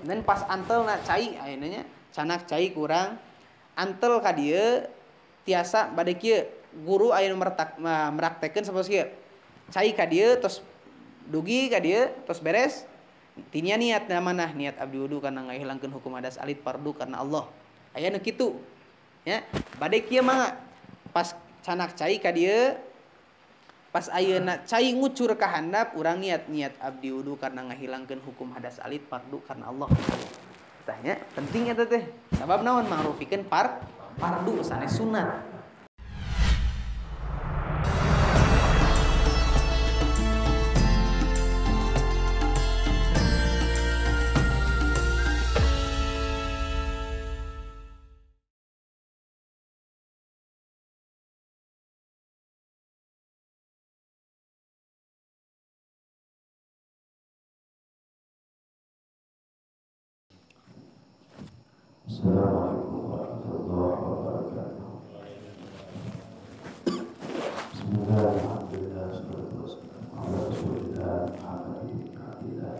Dan pas antel na cai ayeuna nya canak cai kurang antel ka dieu tiasa bade kieu guru aya nu meraktekeun sapertos kieu. Cai ka dieu tos dugi ka dieu tos beres tinya niat na manah niat abdi wudu karena ngahilangkeun hukum hadas alit fardu karena Allah. Aya nu kitu nya bade kieu mangga pas canak cai ka dieu pas ayeuna cai ngucur ka handap urang niat abdi wudu karena ngahilangkeun hukum hadas alit fardu karena Allah. Tah nya penting eta teh sabab naon mangrufikeun fardu sanes sunat. Assalamualaikum warahmatullahi wabarakatuh. Bismillah, alhamdulillah, salatu wassalamu ala rasulillah Muhammad ibn Abdillah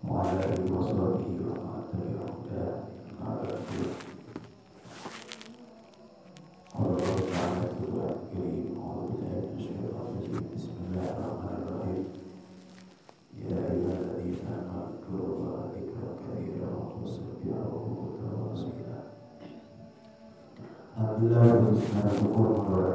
wa ala alihi wa sahbihi wa man tabi'ahum bi ihsan. Bismillahirrahmanirrahim. Ya ayyuhalladzina amanu dzkurullaha dzikran katsiran wa sabbihuhu. Alhamdulillah syukur Allah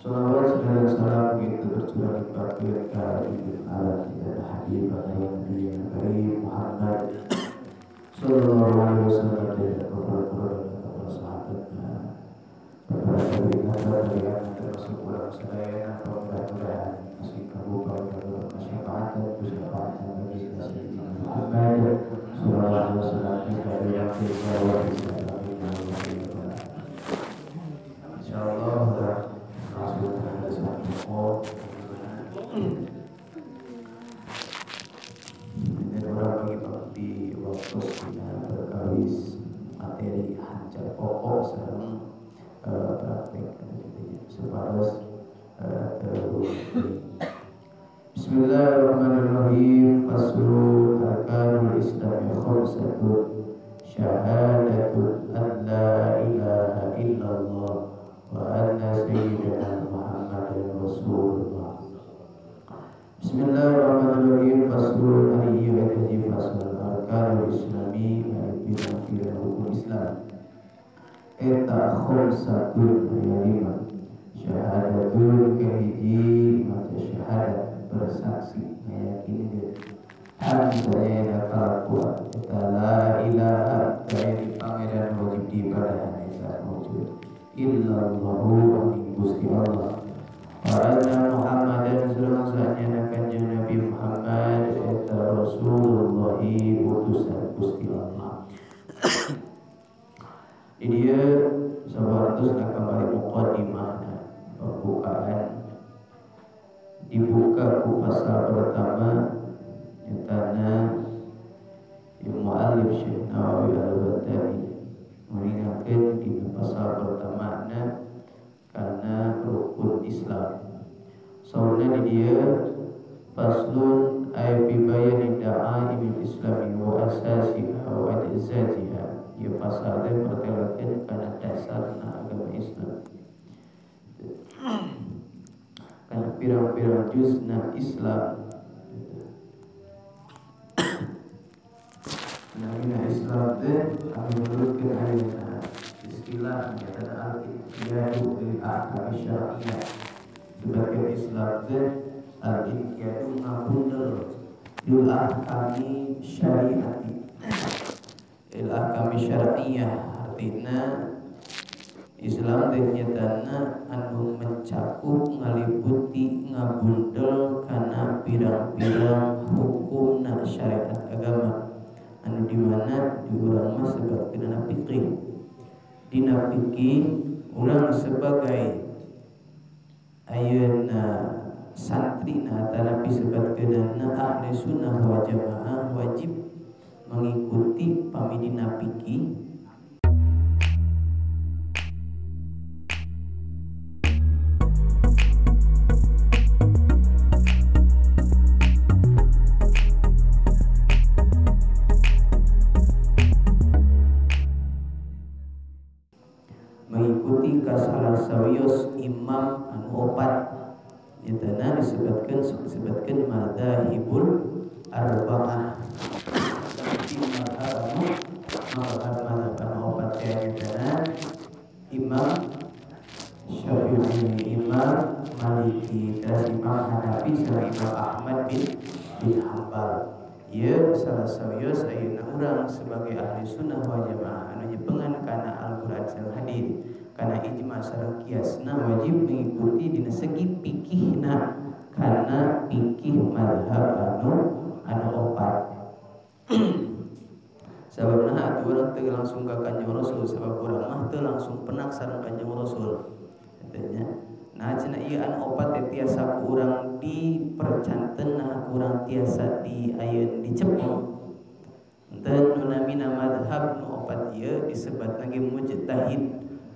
Salawat dan salam kita tercurah limpahkan kepada alam dan habib Nabi Karim Muhammad sallallahu alaihi wasallam dan kepada para sahabatnya, para tabi'in, termasuk ulama sadaya, mudah-mudahan masih terbuka syafaat dan syafaat Nabi Muhammad sallallahu alaihi wasallam kita yang insyaallah dan orang di waktu berkawis materi hancur pokok sareng praktek supados Bismillahirrahmanirrahim. Faslu arkanul Islam khamsatun syahadatun an la ilaha illallah wa anna sayyidina Muhammadan Rasulullah. Bismillahirrahmanirrahim. Faslun ari ieu fasal arkanul islami ari pirang-pirang rukun Islam. Eta khamsatun aya lima. Syahadatun kahiji maca syahadat bersaksi meyakini an dayana kalakuan eta la ilaha daya pangeran wajib diibadahan eta wujud illallahu Gusti Allah wa anna Muhammadan sareng saenyana Kanjeng Nabi Muhammad eta Rasulullah utusan Gusti Allah. Di dieu sabarantos kamari muqaddimahna pembukaan dibuka ku pasal pertama nyatana muallif Syekh Nawawi Al-Battani mengingatkan di pasal pertama karena rukun Islam. Sauna di dia faslun ay bi bayani da'aimil islami wa asasiha wa ajzatiha. Ya pasal teh pertelakeun kana dasarna agama Islam. Kana pirang-pirang juzna Islam. Nah, Islam teh kami menurutkeun ayeuna istilah nyata al-inqiyadu lil ahkam syar'iyyah. Sebagai Islam teh al-inqiyadu ngabundel lil ahkami syariati. Lil ahkami syar'iyyah artinya Islam teh nyatana anu mencakup ngaliputi ngabundel kana pirang-pirang hukumna syariat agama. Anu dimana di urang mah sebagai fikih. Dina fikih urang sebagai ayeuna santrina tanapi sebatkeunana ahli sunnah wal jamaah wajib mengikuti pamidina fikih mengikuti kasalah sawios imam anu opat nyatana disebutkan madzhabul arba'ah seperti mazhab anu opat nyatana Imam Syafi'i, Imam Maliki, terus Imam Hanafi sareng Imam Ahmad bin Hanbal. Ieu salah sawios ayeuna urang sebagai ahli sunnah wal jamaah anu nyepengan kana Al-Qur'an sareng hadis kana ijma sareng kiasna wajib mengikuti dina segi fikihna kana fikih mazhab anu opat. Sababna atuh urang teu langsung ka Kanjeng Rasul sabab urang mah teu langsung penak sareng Kanjeng Rasul. Katanya nah cenah ieu anu opat teh tiasa ku urang dipercanten nah ku urang tiasa di ayeun dicepeng. Henteu nu namina mazhab nu opat ieu disebatna ge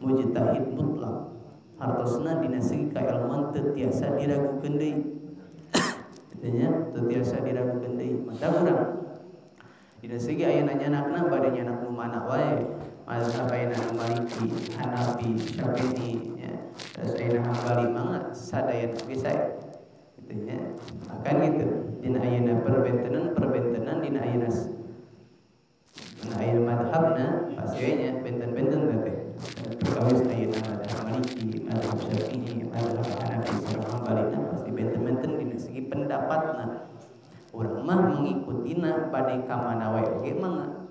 mujtahid mutlak. Hartosna dina segi kailmuan teu tiasa diragukeun deui. Katanya teu tiasa diragukeun deui. Mata urang dina segi ayeuna nyanakna bade nyanak nu mana wae. Mazhab ayeuna nu Maliki, Hanafi, Syafi'i nya. Terus ayeuna Hambali mangga sadayana oge sae. Kitu nya. Akan gitu. Dina ayeuna perbentenan dina ayeuna madhabna pasti we nya benten-benten teh. Perkawis ayeuna madhab Maliki, madhab Syafi'i, madhab Hanafi sareng Hanbalina pasti benten-benten dina segi pendapatna. Urang mah mengikutina bade ka mana wae oge mangga.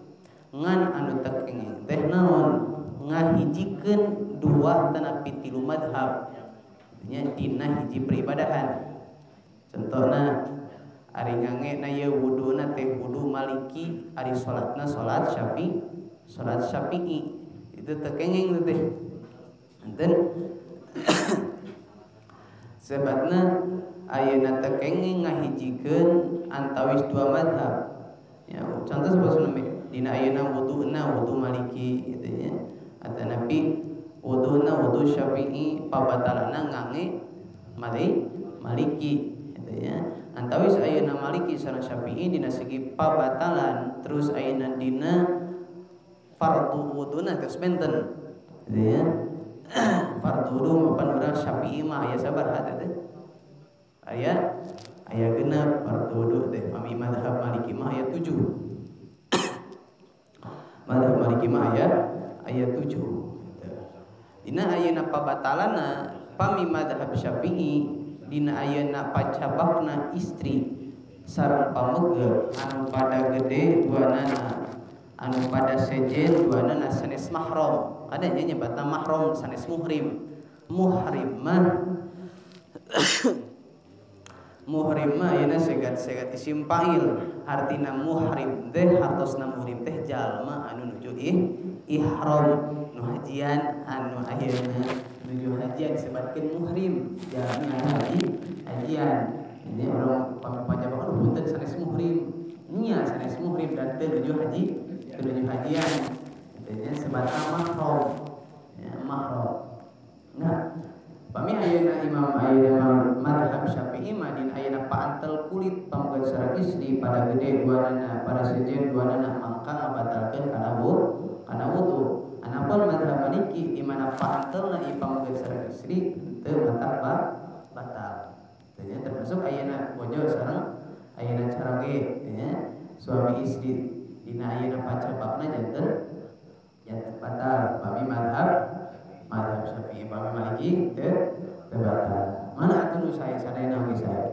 Ngan anu teu kenging teh naon? Ngahijikeun dua tanapi tilu madhab. Nya dina hiji peribadahan. Contohna ari ngange na ieu wuduna teh wudu Maliki, ari salatna salat Syafi'i, salat Syafi'i. Itu teu kenging teh. Enten sebatna ayeuna teu kenging ngahijikeun antawis dua madhab. Ya, contoh saperti dina ayeuna wuduna wudu Maliki kitu nya. Atanapi wuduna wudu Syafi'i pabatalana ngange Maliki kitu nya. Antawis ayeuna Maliki sareng Syafi'i dina segi pabatalan terus ayeuna dina fardu wuduna geus benten kitu nya. Fardu wudu mapan urang Syafi'i mah aya sabaraha teh? Aya genep fardu wudu teh. Pami mazhab Maliki mah aya 7. Mazhab Maliki mah aya 7 gitu. Dina ayeuna pabatalanna pami mazhab Syafi'i dina ayeuna pacabakna istri sareng pameget anu pada gede duanana anu pada sejen duanana sanes mahram. Ada nya nyebatna mahram sanes muhrim. Muhrim mah muhrim mah ayeuna segat-segat isim fa'il. Artina muhrim teh hartosna muhrim teh jalma anu nuju ihram nu hajian anu ayeuna nuju hajian disebutkeun muhrim jalmi anu hajian. Ini orang pamipajabak punten sanes muhrim nya sanes muhrim dan teu nuju haji teu nuju hajian artinya sebatna mahram ya mahram. Nah pami ayeuna imam ayeuna madhab Syafi'i mah dina ayeuna paantel kulit pamegat sareng istri pada gede duanana pada sejen duanana mangka ngabatalkeun kana wudu. Anapun madhab Maliki di mana paantelna ieu pamegat sareng istri teu matak batal. Tanya termasuk ayeuna bojo sareng ayeuna caroge nya suami istri dina ayeuna pacabakna janten batal. Pami madhab Syafi'i pami Maliki teu batal. Mana atuh nu sae sadayana oge sae.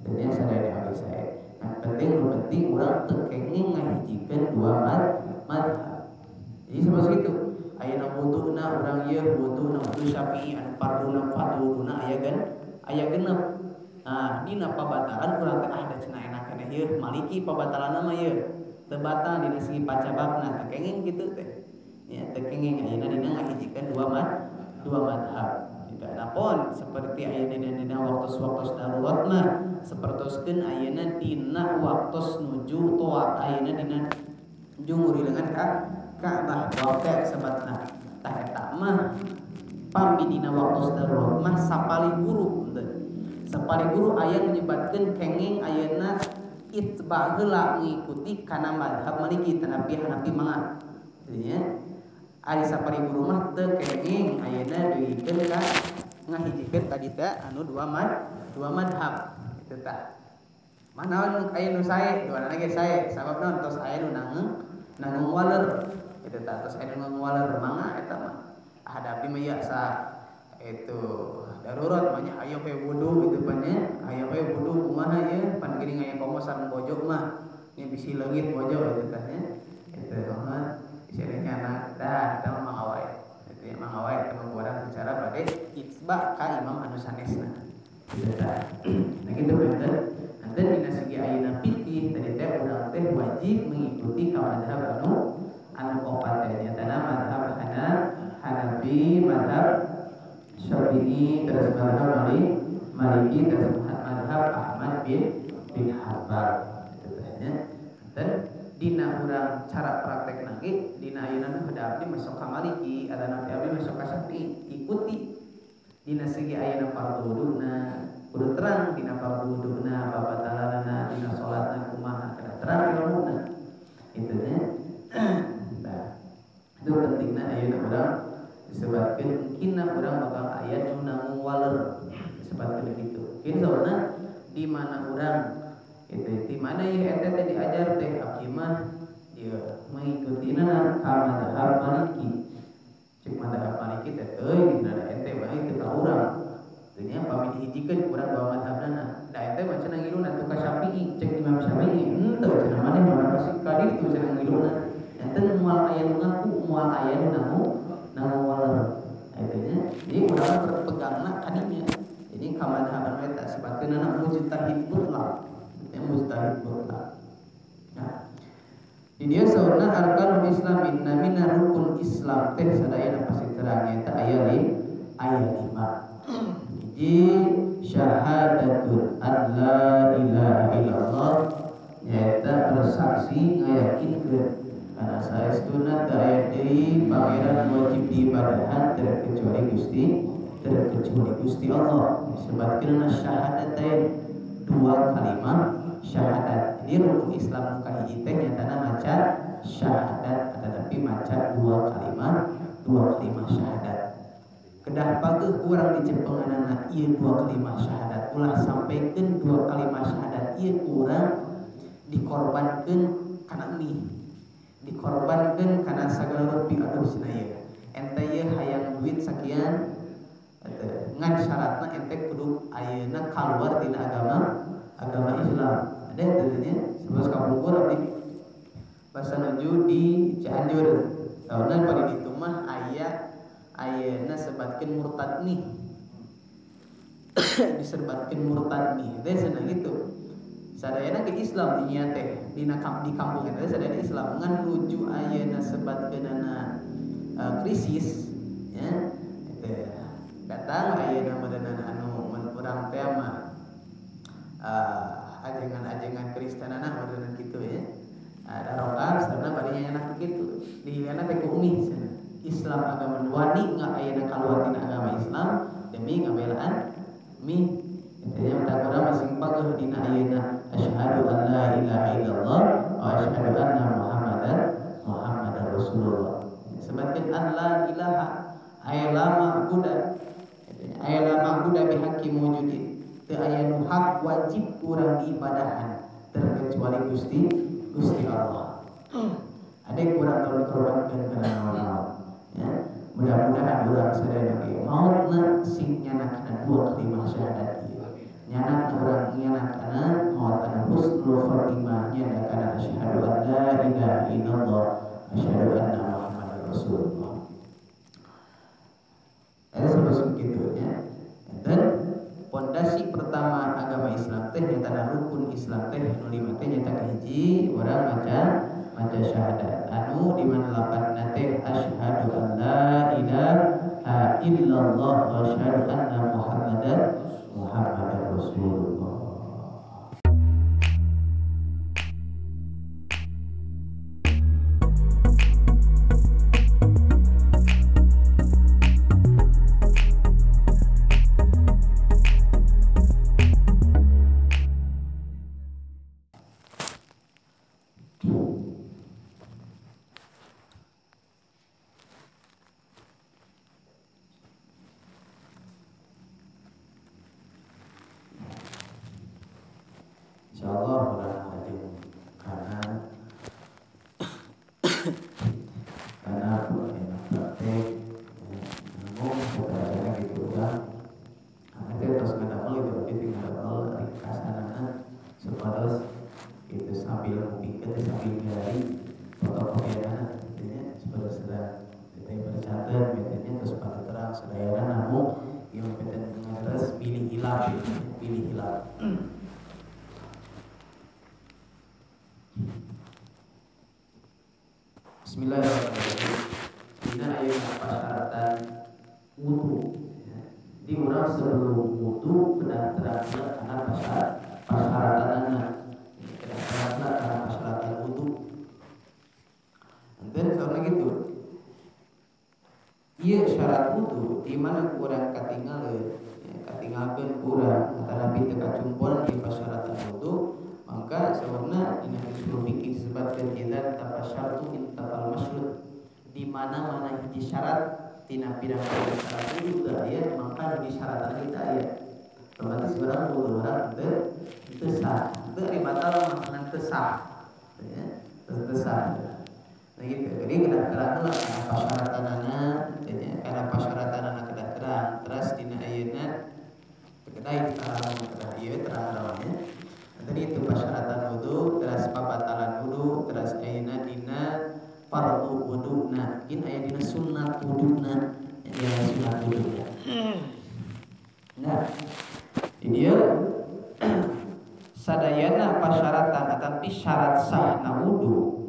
Tanya sadayana oge sae. Nah, penting urang teu kenging ngahijikeun dua madhab. Jadi seperti itu. Ayeuna wuduna urang ieu wuduna wudu Syafi'i anu farduna fardu wuduna aya genep. Nah, dina pabatalan urang teh da cenah enak keneh ieu Maliki pabatalanna mah ieu teu batal dina segi pacabakna teu kenging kitu teh. Ya teu kenging ayeuna dina ngahijikeun dua madhab. Adapun seperti ayeuna dina waktu-waktu darurat mah sapertoskeun ayeuna dina waktu nuju tawaf ayeuna dina nuju ngurilengan ka Ka'bah tawaf sebatna. Tah eta mah pami dina waktu darurat mah sapali guru henteu. Sapali guru aya nyebatkeun kenging ayeuna itba heula ngikuti kana mazhab Maliki tanapi Hanafi mangga. Nya ari sapali guru mah teu kenging ayeuna dugikeun ka ngahijikeun tadi teh anu dua madhab kitu tah. Manaon aya nu sae, duanana ge sae, sabab naon tos aya nu nanggung waler kitu tah, tos aya nu nanggung waler mangga eta mah. Hadapi mah ieu sa itu darurat mah nya aya we wudu kitu pan nya, aya we wudu kumaha ieu pan geuning aya komo sareng bojo mah nya bisi leungit bojo kitu tah nya. Itu mah bisi rencana dah eta mah mangga wae. Itu mangga wae eta mah urang secara bade itsba ka imam anu sanesna. Kitu tah. Nah kitu benten. Anten dina segi ayeuna fikih tadi teh urang teh wajib mengikuti ka mazhab anu opat teh nyatana mazhab Hanafi, mazhab Syafi'i, terus mazhab Maliki, terus mazhab Ahmad bin Hanbal. Kitu teh nya. Anten dina urang cara praktek lagi dina ayeuna mah da abdi masuk ka Maliki atanapi abdi masuk ka Syafi'i, ikuti dina segi ayeuna fardhu wuduna kudu terang dina fardhu wuduna babatalanana dina salatna kumaha kada terang ilmuna kitu nya. Nah itu pentingna ayeuna urang disebutkeun mungkinna urang bakal aya nu nanggung waler disebutkeun kitu. Mungkin saurna di mana urang itu di mana ieu ente teh diajar teh abdi mah ieu mengikutina ka mazhab Maliki. Cek mazhab Maliki teh euy dina ente bae teu ka urang. Teu nya pami dihijikeun urang bawa mazhabna. Da ente mah cenah ngiluna tu ka Syafi'i, cek Imam Syafi'i henteu cenah maneh mah pasti ka ditu cenah ngiluna. Ente moal aya nu ngaku, moal aya nu nanggung waler. Eta nya jadi urang berpegangna ka dinya. Jadi ka mazhaban eta sebakeunana mujtahid mutlak. Mujtahid mutlak. Nah, di dia saurna arkanul Islam inna mina rukun Islam teh sadayana pasti terang eta aya lima. Hiji syahadatun an la ilaha illallah nyaeta bersaksi ngayakinkeun kana saestuna teu aya deui pangeran wajib diibadahan terkecuali Gusti Allah. Disebutkeun syahadatain, dua kalimat syahadat. Jadi rukun Islam kahiji teh nyatana maca syahadat tetapi maca dua kalimat syahadat. Kedah pageuh urang dicepenganana ieu dua kalimat syahadat. Ulah sampaikan dua kalimat syahadat ieu urang dikorbankeun kana mie, dikorbankeun kana sagala rupi. Aduh cenah ieu. Ente ieu hayang duit sakian ngan syaratna ente kudu ayeuna kaluar tina agama Islam. Ada tentunya sebab kapungkur abdi basa nuju di Cianjur. Tahunan pada ditu mah aya ayeuna sebatkeun murtad nih. Disebatkeun murtad nih. Teh cenah gitu. Sadayana ke Islam dinya teh dina di kampung eta sadayana Islam ngan nuju ayeuna sebatkeunana krisis ya. Teh datang ayeuna madanana anu mun urang teh mah ajengan-ajengan Kristenana meureun kitu ya. Ada rokar sarana bari nyanyak kitu. Diliana teh ku umi cenah. Islam agama wani ayeuna kaluar tina agama Islam demi ngabelaan mi. Intinya mata urang masing pageuh dina ayeuna asyhadu an la ilaha illallah wa asyhadu anna Muhammadar Rasulullah. Sebatkeun an la ilaha aya la ma'budu. Aya la ma'budu bihaqqi mawjudin. Teu aya nu hak wajib urang diibadahan terkecuali Gusti Allah. Ada yang kurang tolong dikorbankeun kana naon-naon. Ya, mudah-mudahan urang sadaya ge mautna sing nyanak kana dua kalimat syahadat ieu. Nyanak urang nyanak kana maut kana husnul khatimah nyanak kana asyhadu an la ilaha illallah asyhadu anna Muhammadar Rasulullah. Eta sapertos kitu nya. Dan pondasi pertama agama Islam teh nyatana rukun Islam teh anu lima teh nyata kahiji urang maca syahadat anu di mana lapanna teh asyhadu an la ilaha illallah wa asyhadu anna Muhammadan Rasulullah. Insyaallah mudah-mudahan karena praktek ngomong caranya gitu kan, karena kita terus ngadamel itu berarti ngadamel ringkasanana supados itu sambil ngupikeun sambil nyari fotokopianana gitu nya supados terang kita bercatat gitu nya terus pada terang sadayana namun ieu benten ngares pilih hilap pilih hilap. Bismillahirrahmanirrahim. Dina ayeuna persyaratan wudu. Jadi urang sebelum wudu kedah terang kana persyaratanana. Kedah terang kana persyaratan wudu. Enten soalna gitu. Ieu syarat wudu di mana kurang katinggal ya, katinggalkeun kurang tetapi teu kacumpon ieu persyaratan wudu. Maka saurna dina usul fikih disebutkeun idza tafasyartu intafal masyrut, di mana-mana hiji syarat tina pirang-pirang syarat itu teu aya maka di syaratan kita aya otomatis urang wudu urang teu sah, teu ari batal mah ngan teu sah ya, teu sah. Nah gitu, jadi kedah terang heula kana persyaratanana teh nya, kana persyaratanana kedah terang. Terus dina ayeuna kedah terang kedah ieu terang naonnya. Tadi itu persyaratan wudu, terus pabatalan wudu, terus ayeuna dina fardu wuduna, mungkin aya dina sunat wuduna, ya sunat wuduna. Nah, ini dia sadayana persyaratan ataupun syarat sahna wudu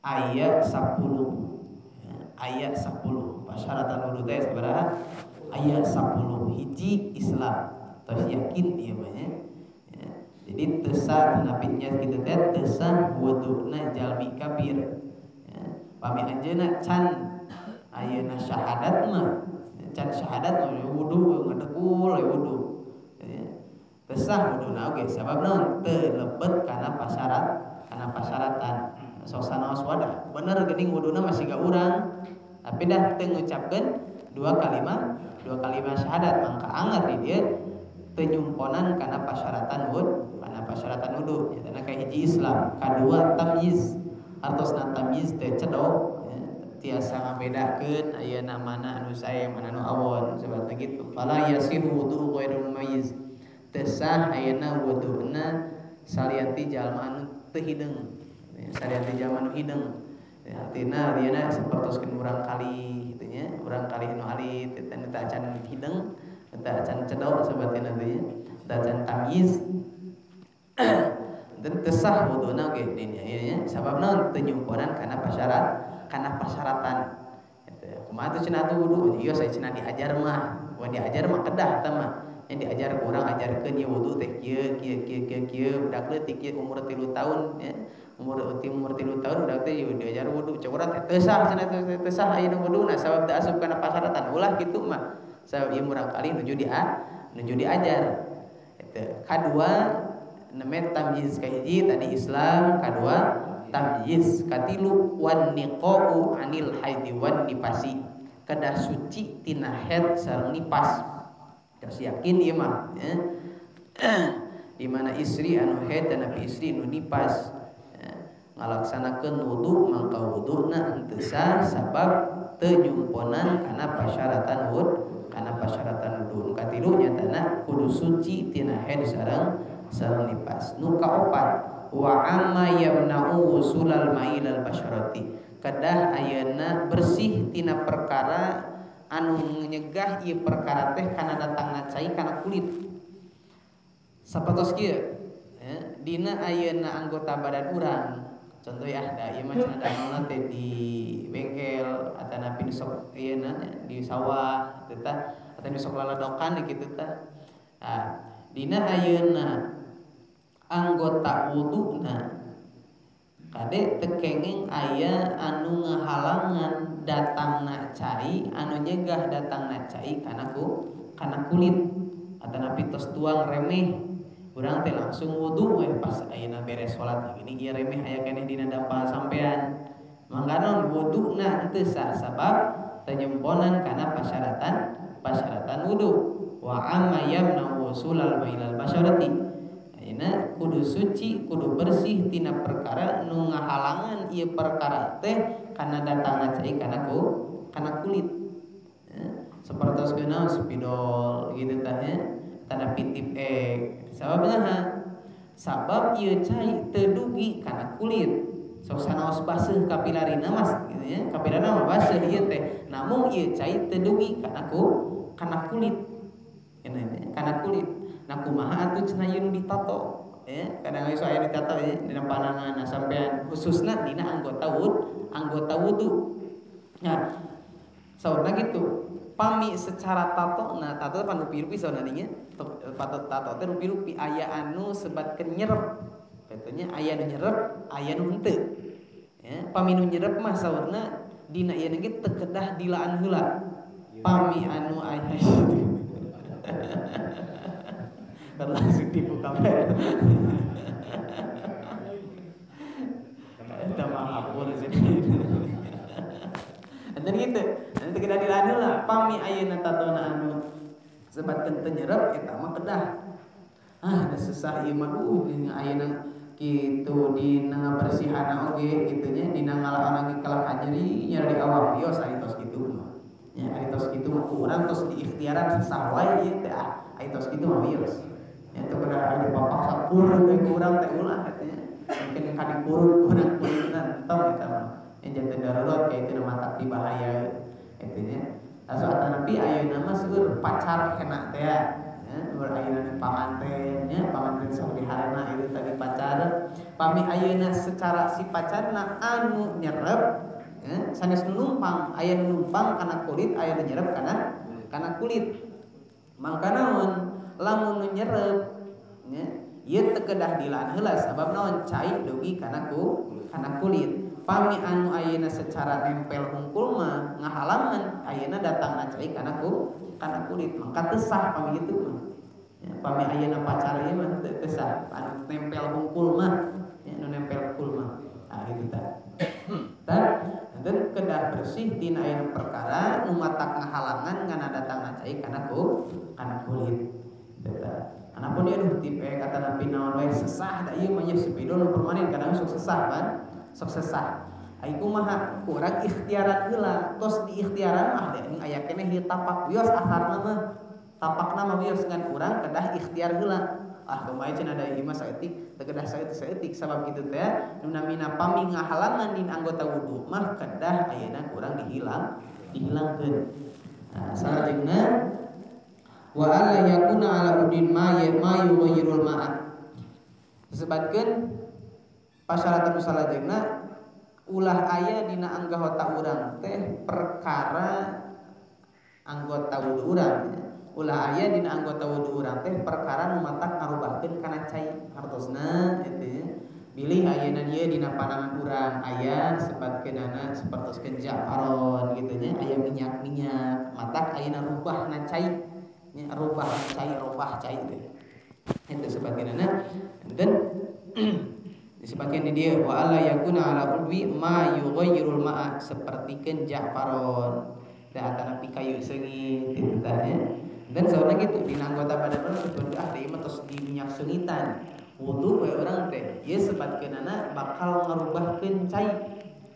ayat 10. Ayat 10. Persyaratan wudu teh sabaraha? Ayat 10 hiji Islam. Terus yakin ieu mah nya. Jadi tesa napinya kitu teh tesa wuduna jalmi kafir. Ya, pami anjeunna can ayeuna syahadat mah, can syahadat mah wudu ngadekul we wudu. Ya, tesa wuduna oge sabab naon teu lebet kana pasyarat, kana pasyaratan. Sok sanaos wadah, bener geuning wuduna masih ga urang, tapi dah teu ngucapkeun dua kalimat syahadat mangka anger di dieu teu nyumponan kana pasyaratan wudu, kana pasyaratan wudu nyatana ka hiji Islam, kadua tamyiz, artosna tamyiz teh cedok ya, tiasa ngabedakeun ayeuna mana anu sae mana anu awon sabarta kitu. Fala yasihu wudu ghairu mumayyiz, teu sah ayeuna wuduna salianti jalma anu teu hideung, salianti jalma anu hideung ya, artina dieuna sapertoskeun urang kali kitu nya, urang kali anu alit teh teu acan hideung, teu acan cedok sabartina teh nya, teu acan tamyiz. Dan tesah wuduna oge dinya nya, sabab naon teu nyumponan kana pasyarat, kana persyaratan. Kumaha tuh cenah tuh wudu? Ieu saya cenah diajar mah, wah diajar mah kedah eta mah. Nya diajar ku urang ajarkeun ieu wudu teh kieu kieu kieu kieu kieu budak leutik ieu umur 3 tahun ya. Umur 3 tahun budak teh diajar wudu. Cek urang teh teu sah cenah teu sah ayeuna wuduna sabab teu asup kana persyaratan. Ulah kitu mah. Sabab ieu murang kali nuju diajar. Eta kadua name tamyiz kahiji tadi Islam, kadua tamyiz, katilu wan niqau anil haidi wan nifasi, kedah suci tina haid sareng nipas. Terus yakin ieu mah ya. Di mana istri anu haid dan nabi istri anu nipas ya, ngalaksanakeun wudu mangka wuduna henteu sah sabab teu nyumponan kana persyaratan wudu, kana persyaratan wudu. Katilu nyatana kudu suci tina haid sareng nipas. Nu kaopat wa amma yamna'u wusulal ma'ilal basyarati, kedah ayeuna bersih tina perkara anu nyegah ieu perkara teh kana datangna cai kana kulit. Sapertos kieu ya, dina ayeuna anggota badan urang Contoh ya da ieu mah cenah damelna teh di bengkel atanapi nu sok ieu na di sawah teh tah atanapi sok laladokan kitu tah. Nah, dina ayeuna anggota wuduna kade teu kenging aya anu ngahalangan datangna cai anu nyegah datangna cai kana kana kulit atanapi tos tuang remeh urang teh langsung wudu we pas ayeuna beres salat gini ieu remeh aya keneh dina dampal sampean mangga wuduna henteu sah sabab teu nyemponan kana pasyaratan wudu wa amma yamna wusulal bailal basyarati ayeuna kudu suci kudu bersih tina perkara nu ngahalangan ieu perkara teh kana datangna cai kana kana kulit sapertos geuna spidol gitu tah nya tanda pitip sababna sabab ieu cai teu dugi kana kulit sok sanaos baseuh kapilarina mas gitu nya kapilarina mah baseuh ieu teh namung ieu cai teu dugi kana kana kulit kana kulit nah kumaha atuh cenah ieu nu ditato ya kadang geus aya ditato ya dina panangan sampean khususna dina anggota wudu nah saurna kitu pami secara tato nah tato pan rupi-rupi saurna dinya tato teh rupi-rupi aya anu sebatkeun nyerep katanya aya nu nyerep aya nu henteu ya pami nu nyerep mah saurna dina ieu ge teu kedah dilaan heula pami anu aya langsung dibuka eta mah hapur sini dan gitu nanti kedah dilaan heula pami ayeuna tatona anu sebatkeun teu nyerep eta mah kedah ah da susah ieu mah duh ayeuna kitu dina ngabersihanna oge kitu nya dina ngalaana ge kalah nyeri nyeri awak bios ari tos kitu mah nya ari tos kitu mah ku urang tos diikhtiaran sesah wae ieu teh ah ari tos kitu mah bios nya teu kedah aya dipapaksa kurun teh ku urang teh ulah katanya mungkin ka dikurun urang kulitna entong eta mah nya janten darurat ka itu matak dibahaya eta nya langsung atanapi ayeuna mah seueur pacar kena teh ya ayeuna panganten nya panganten sok diharena itu tadi pacar pami ayeuna secara si pacarna anu nyerep ya, sanes nu numpang aya nu numpang kana kulit aya nu nyerep kana kulit mangka naon lamun nu nyerep nya ieu teu kedah dilaan heula sabab naon cai dugi kana kana kulit pami anu ayeuna secara nempel hungkul mah ngahalangan ayeuna datangna cai kana kulit mangka teu sah pami kitu mah ya, pami ayeuna pacar ieu mah teu sah anu nempel hungkul mah ya anu nempel hungkul mah ah kitu tah tah dan kedah bersih tina ayeuna perkara nu matak ngahalangan ngana datangna cai kana kulit eta anapun ieu nu tipe kata napi naon wae sesah da ieu mah spidol nu permanen kadang sok sesah kan sok sesah ai kumaha kurang ikhtiaran heula tos diikhtiaran mah da aya keneh di tapak wios asarna mah tapakna mah wios ngan urang kedah ikhtiar heula ah kumaha cenah da ieu mah saeutik teu kedah saeutik sabab kitu teh nu namina pami ngahalangan dina anggota wudu mah kedah ayeuna kurang dihilangkeun nah salajengna wa alla yakuna ala udin ma yughayyirul ma'a disebutkeun pasyaratan salajengna ulah aya dina anggota urang teh perkara anggota wudu urang ulah aya dina anggota wudu urang teh perkara nu matak ngarubahkeun kana cai hartosna eta nya bilih ayeuna ieu dina panangan urang aya sebatkeunana sapertoskeun ja'faron kitu nya aya minyak-minyak matak ayeuna rubahna cai nya rubah cai teh eta sebatkeunana dan disebutkan di dia wa alla yakuna ala udwi ma yughayyirul ma'a sapertikeun ja'faron da atanapi kayu seungit kitu tah nya dan saurna kitu dina anggota badan urang seperti ah deui mah tos di minyak seungitan wudu we urang teh ieu sebatkeunana bakal ngarubahkeun cai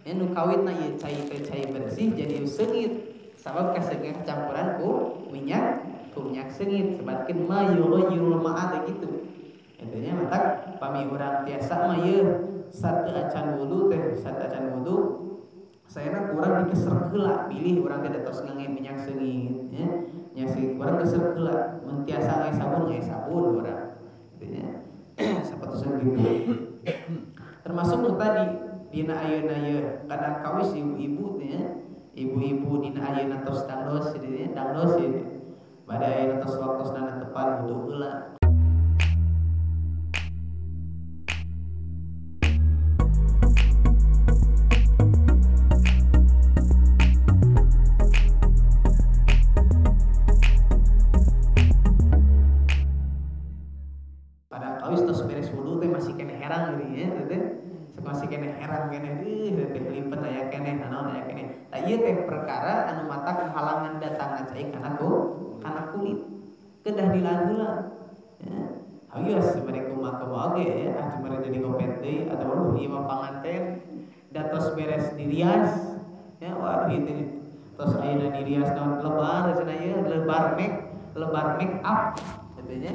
nya nu kawitna ieu cai teh cai bersih jadi seungit sabab kaseungit campuran ku minyak seungit sebatkeun ma yughayyirul ma'a teh kitu intinya matak pami urang tiasa mah ieu satu acan wudu teh satu acan wudu saena kurang dikeser heula bilih urang teh tos ngange minyak seungit nya minyak seungit urang keser heula mun tiasa ngange sabun urang intinya sapertos gitu termasuk nu tadi dina ayeuna ieu kadang kawis ibu-ibu teh nya ibu-ibu dina ayeuna tos dangdos dinya dangdos ieu bade ayeuna tos waktosna tepan wudu heula. Kawis tos beres wudu teh masih keneh herang geuning nya teh masih keneh herang keneh teh limpet aya keneh naon aya keneh tah ieu teh perkara anu matak halangan datangna cai kana kana kulit kedah dilaheula ya hawios bade kumaha oge ya ah cuma jadi gopet deui atawa ieu mah panganten da tos beres dirias ya waduh ieu teh tos ayeuna dirias naon lebar cenah ieu lebar make up kitu nya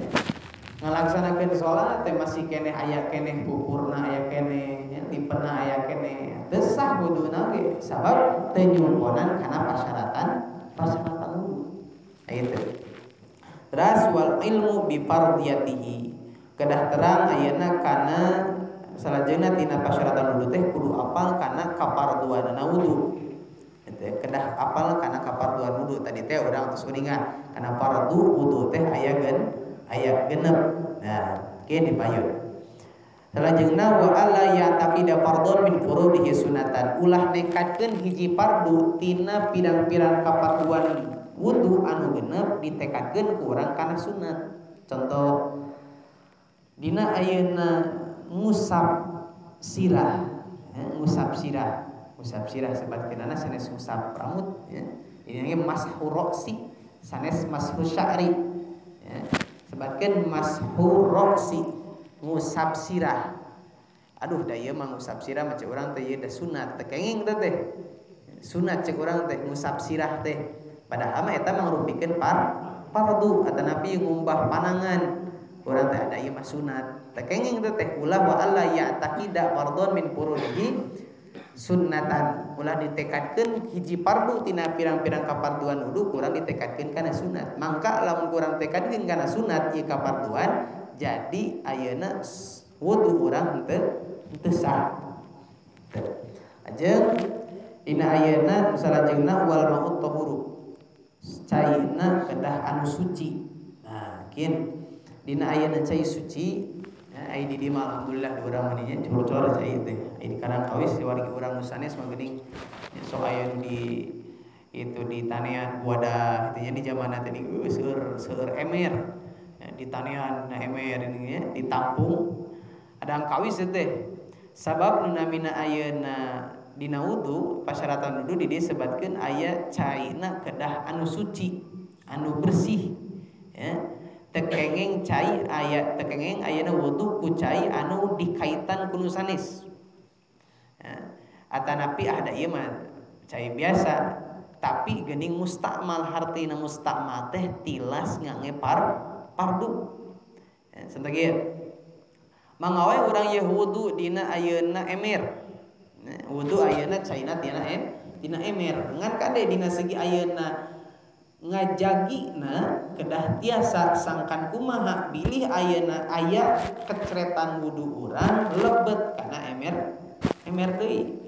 ngalaksanakeun salat teh masih keneh aya keneh pupurna aya keneh nya lipena aya keneh teu sah wuduna ge sabab teu nyumponan kana pasyaratan wudu kitu. Teras wal ilmu bi fardiyatihi kedah terang ayeuna kana salajengna tina pasyaratan wudu teh kudu apal kana kaparduanana wudu kitu kedah apal kana kaparduan wudu tadi teh urang tos uningan kana fardu wudu teh aya gen ayat genep. Nah, kieu dipayun. Salajengna wa alla ya'taqida fardhon min furudihi sunatan. Ulah nekatkeun hiji fardu tina pirang-pirang kaparduan wudu anu genep ditekadkeun ku urang kana sunat. Contoh dina ayeuna ngusap sirah, ya, ngusap sirah. Ngusap sirah sebatkeunana sanes ngusap rambut ya. Ini mashu ra'si, sanes mashu sya'ri. Ya. Sebatkeun mashu roksi ngusap sirah. Aduh da ieu mah ngusap sirah mah cek urang teh ieu da sunat teh kenging teh teh. Sunat cek urang teh ngusap sirah teh. Padahal mah eta mangrupikeun fardu atanapi ngumbah panangan. Urang teh ada ieu mah sunat. Teh kenging teh teh ulah wa alla ya'taqida fardhon min furudihi sunnatan. Ulah ditekadkeun hiji fardu tina pirang-pirang kaparduan wudu kurang ditekadkeun kana sunat. Mangka lamun kurang tekadkeun kana sunat ieu kaparduan jadi ayeuna wudu urang henteu sah. Ajeng dina ayeuna salajengna wal ma'ut tahuru caina kedah anu suci. Nah, kin dina ayeuna cai suci ai di dieu mah alhamdulillah di urang mah nya cor-cor cai teh. Ai di Karang Kawis wargi urang nu sanes mah geuning sok aya di itu di tanean wadah kitu nya di zamanna teh seueur seueur emer. Ya, di tanean na emer ini nya ditampung. Adang kawis teh. Sabab nu namina ayeuna dina wudu pasyaratan wudu di dieu sebatkeun aya caina kedah anu suci, anu bersih ya. Tekengeng cai aya tekengeng ayeuna wudu ku cai anu dikaitan ku nu sanes. Ya, atanapi ada ieu mah cai biasa tapi geuning mustakmal hartina mustakmal teh tilas ngange pardu. Ya, santah kieu. Mangawe urang ye wudu dina ayeuna emer. Ya, wudu ayeuna caina tina tina emer. Ngan kade dina segi ayeuna ngajagina kedah tiasa sangkan kumaha bilih ayeuna aya kecretan wudu urang lebet kana emer emer deui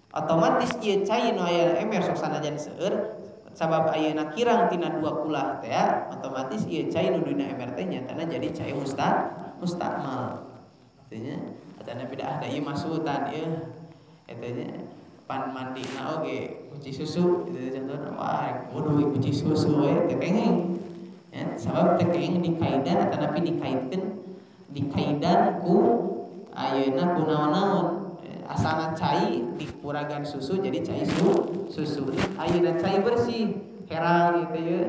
otomatis ieu cai nu aya emer sok sanajan seueur sabab ayeuna kirang tina dua kulah teh otomatis ieu cai nu dina emer teh nyatana jadi cai mustakmal artinya atana beda da ieu masutan ieu eta nya pan mandi na oge kunci susu itu contohna wah wudu kunci susu we teu kenging ya sabab teu kenging dikaidan atanapi dikaitkeun dikaidan ku ayeuna ku naon-naon asana cai dipuragan susu jadi cai susu ayeuna cai bersih herang gitu ya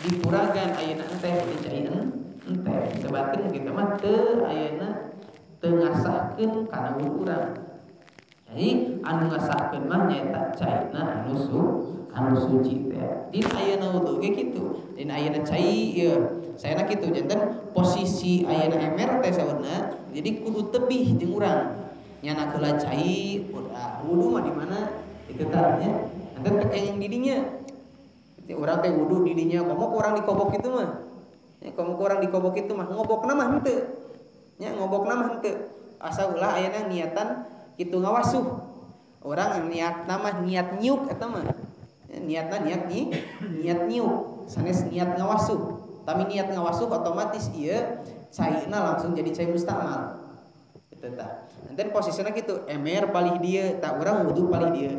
dipuragan ayeuna enteh jadi cai enteh sebatkeun kitu mah teu ayeuna teu ngasahkeun kana wudu urang. Jadi anu ngasahkeun mah nyaeta caina anu suci teh. Dina ayeuna wudu ge kitu. Dina ayeuna cai ieu saena kitu janten posisi ayeuna emer teh saurna jadi kudu tebih jeung urang. Nyana heula cai udah wudu mah di mana itu tah nya. Enten teh kenging di dinya. Urang teh wudu di dinya komo ku urang dikobok kitu mah. Nya komo ku urang dikobok kitu mah ngobokna mah henteu. Nya ngobokna mah henteu. Asa ulah ayeuna niatan kitu ngawasuh. Urang niat mah niat nyiuk eta mah. Niatna niat niat nyiuk, sanes niat ngawasuh. Tapi niat ngawasuh otomatis ieu caina langsung jadi cai mustakmal. Gitu tah. Enten posisina kitu, emer palih dieu, tah urang wudu palih dieu.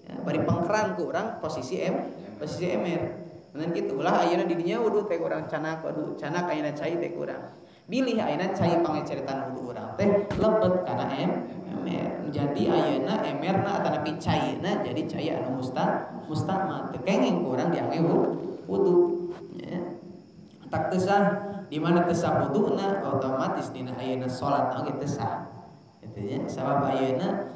Ya, bari pengkeran ku urang posisi posisi emer. Enten kitu ulah ayeuna di dinya wudu teh urang canak, waduh canak ayeuna cai teh urang. Bilih ayeuna cai pangeceretan wudu urang teh lebet kana emer. Jadi ayeuna emerna atanapi caina jadi cai anu mustakmal teu kenging ku urang diangge wudu. Ya. Tak teu sah, di mana teu sah wuduna otomatis dina ayeuna salat oge teu sah. Kitu nya sabab ayeuna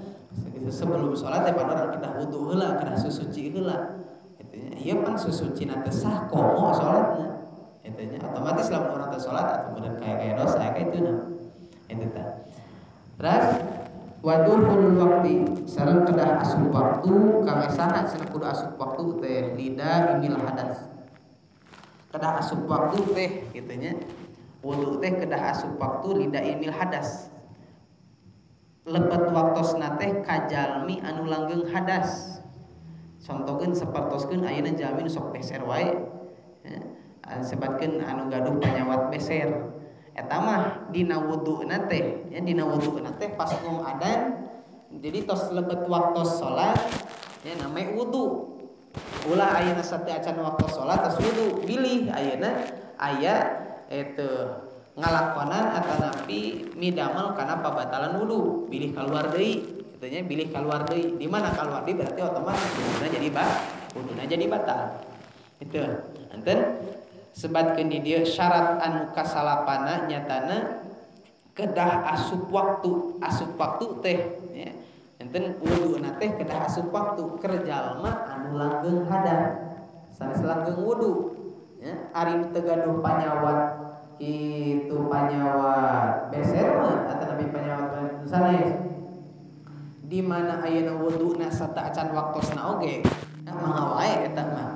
sebelum salat teh pan urang kedah wudu heula, kedah susuci heula. Kitu nya ieu pan susucina teu sah komo salatna. Kitu nya otomatis lamun urang teu salat atuh meureun kaya-kaya dosa ka ituna. Kitu tah. Terus waduhul waqti sareng kedah asup waktu kangge saha cenah kudu asup waktu teh lida imil hadas. Kedah asup waktu teh kitu nya. Wudu teh kedah asup waktu lida imil hadas. Lebet waktosna teh kajalmi anu langgeng hadas. Contohkeun sapertoskeun ayeuna jalmi nu sok beser wae. Ya, sebatkeun anu gaduh panyawat beser. Eta mah dina wuduna teh, ya dina wuduna teh pas ngom adan jadi tos lebet waktos salat ya namanya wudu. Ulah ayeuna sateu acan waktu salat tos wudu, bilih ayeuna aya itu ngalakonan atanapi midamel kana pabatalan wudu, bilih kaluar deui, kitu nya bilih kaluar deui. Di mana kaluar deui berarti otomatis wuduna jadi wuduna jadi batal. Itu. Enten sebatkeun di dieu syarat anu kasalapana nyatana kedah asup waktu teh ya. Enten wuduna teh kedah asup waktu keur jalma anu langgeng hadas, sanes langgeng wudu ya. Ari nu teu gaduh panyawat kitu panyawat beser mah atanapi panyawat sanes di mana ayeuna wuduna sata acan waktosna oge mangga wae eta mah.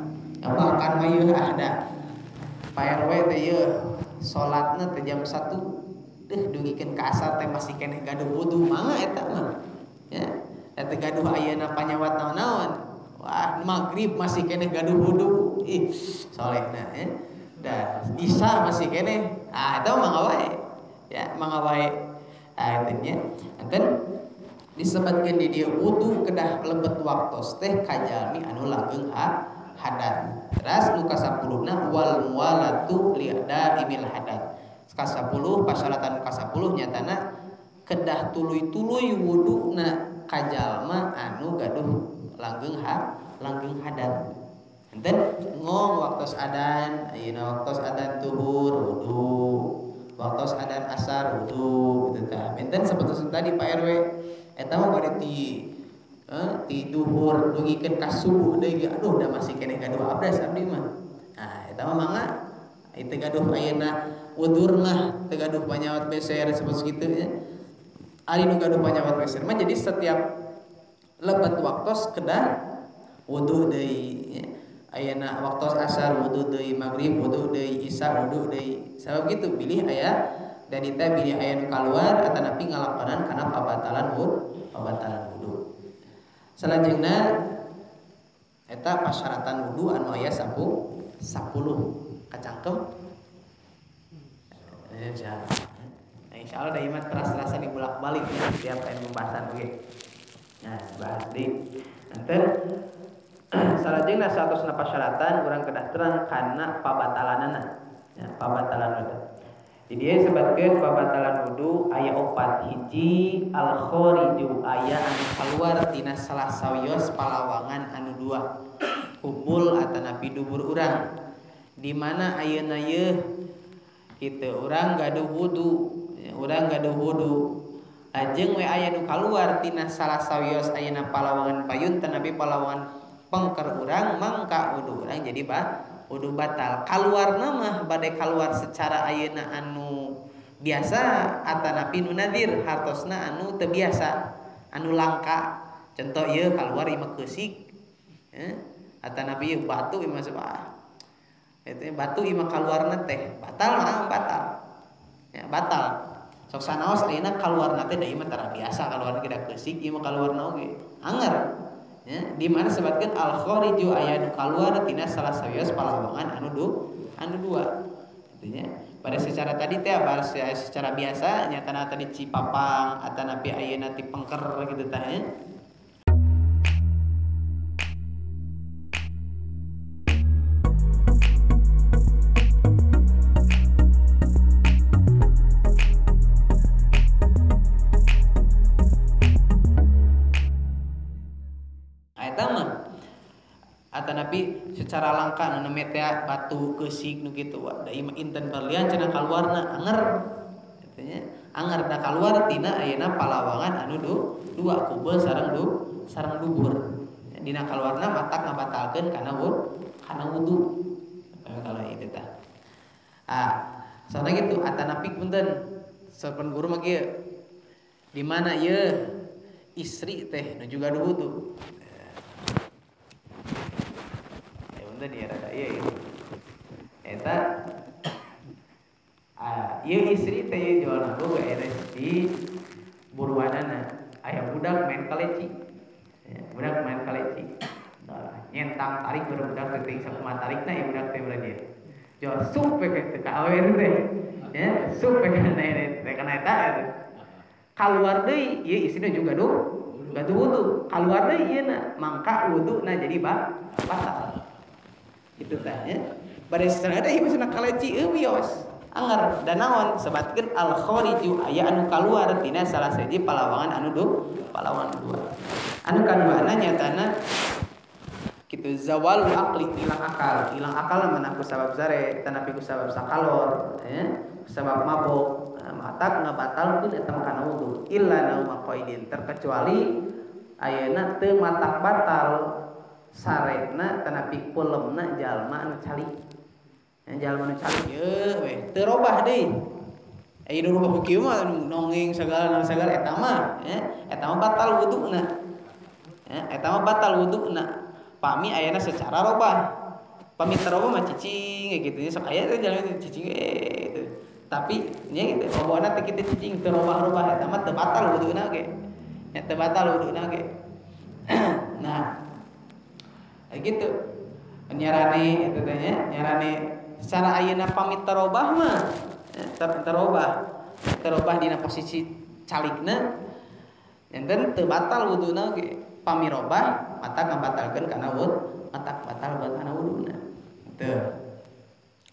Bahkan mah ieu ada Pak RW teh ieu salatna teh jam 1 deuh dugikeun ka asar teh masih keneh gaduh wudu mangga eta mah. Ya, teh gaduh ayeuna panyawat naon-naon. Wah, magrib masih keneh gaduh wudu. Ih, solehna ya. Dah, isya masih keneh. Ah, eta mah mangga wae. Ya, mangga wae. Ah, eta nya. Enten disebutkeun di dieu wudu kedah lebet waktos teh kajalmi anu langgeng hadas. Terus nu ka-10na wal muwalatu liada imil hadas. Ka-10 pasyaratan ka-10 nyatana kedah tuluy-tuluy wuduna kajalma anu gaduh langgeng langgeng hadas. Enten ngong waktos adan, ayeuna waktos adan tuhur wudu, waktos adan asar wudu kitu tah. Enten sapertos tadi Pak RW eta mah bade ti duhur dugikeun ka subuh deui aduh da masih keneh gaduh abdas abdi mah. Nah eta mah mangga itu gaduh ayeuna wudur mah teu gaduh panyawat beser sapertos kitu nya. Ari nu gaduh panyawat beser mah jadi setiap lebet waktos kedah wudu deui nya. Ayeuna waktos asar wudu deui, magrib wudu deui, isya wudu deui. Sabab kitu bilih aya dan teh bilih aya nu kaluar atanapi ngalakonan kana pabatalan wudu. Salajengna eta pasyaratan wudu anu aya 10 kacangkem. Insyaallah. Nah, insyaallah da ieu mah teras-terasan dibulak-balik ya setiap aya pembahasan oge. Nah, bahas deui. Enten salajengna 100 pasyaratan urang kedah terang kana pabatalanana. Ya, pabatalan wudu. Di dieu sebutkeun pabatalan wudu aya 4. Hiji al khariju aya anu kaluar tina salah sawios palawangan anu dua kubul atanapi dubur urang. Di mana ayeuna yeuh kitu urang gaduh wudu, ya, urang gaduh wudu. Lajeng we aya nu kaluar tina salah sawios ayeuna palawangan payun tanapi palawangan pengker urang mangka wudu urang jadi wudu batal. Kaluarna mah bade kaluar secara ayeuna anu biasa atanapi nu nadir hartosna anu teu biasa anu langka. Contoh ieu kaluar ieu mah keusik ya, atanapi ieu batu ieu mah ah. Eta batu ieu mah kaluarna teh batal mah batal. Ya, batal. Sok sanaos ayeuna kaluarna teh da ieu mah tara biasa kaluarna kita keusik ieu mah kaluarna oge. Anger. Ya, di mana sebatkeun al khariju aya nu kaluar tina salah sawios palawangan anu anu dua. Gitu nya. Pada secara tadi teh secara biasa nyatana tadi Cipapang atanapi ayeuna ti Pengker gitu tah nya. Atanapi secara langka nu neme teh batu keusik nu kitu da ieu inten berlian cenah kaluarna anger kitu nya anger da kaluar tina ayeuna palawangan anu dua kubel sareng sareng dubur dina kaluarna matak ngabatalkeun kana kana wudu kalau itu tah soalna gitu atanapi punten sapan guru mah kieu di mana ieu istri teh nu juga wudu dia rada ieu eta ieu istri teh ieu jualan boga eta di buruanana aya budak main kaleci ya, budak main kaleci nah, nyentang tarik budak teh sakumaha tarikna ieu budak teh belah dia jual sup we teh ka awewe teh ya sup we kana teh kana eta kaluar deui ieu istrina juga gaduh wudu kaluar deui ieu na mangka wuduna jadi batal itu tah nya bade secara teh ieu cenah kaleci euy wios anger dan naon sebatkeun al khariju aya anu kaluar tina salah sahiji palawangan anu palawangan dua anu kaduana nyatana kitu zawal aqli hilang akal mana ku sabab sare tanapi ku sabab sakalor ya sabab mabok matak ngabatalkeun eta kana wudu illa nauma qaidin terkecuali ayeuna teu matak batal sarena tanapi kulemna jalma anu calik. Jalma anu calik ye we teu robah deui. Aya nu robah kieu mah nongeng sagala sagala eta mah ya, eta mah batal wuduna. Ya, eta mah batal wuduna. Pami ayana secara robah. Pami teu robah mah cicing kitu nya sok aya teh jalma cicing gitu. Tapi nya gitu robahna teh kitu cicing teu robah-robah eta mah teu batal wuduna ge. Nya teu batal wuduna ge. Nah, gitu nyarane itu teh nya nyarane secara ayeuna pamit tarobah mah terobah dina posisi calikna enten teu batal wuduna ge pami robah mata ngabatalkeun kana wud mata batal buat kana wuduna teu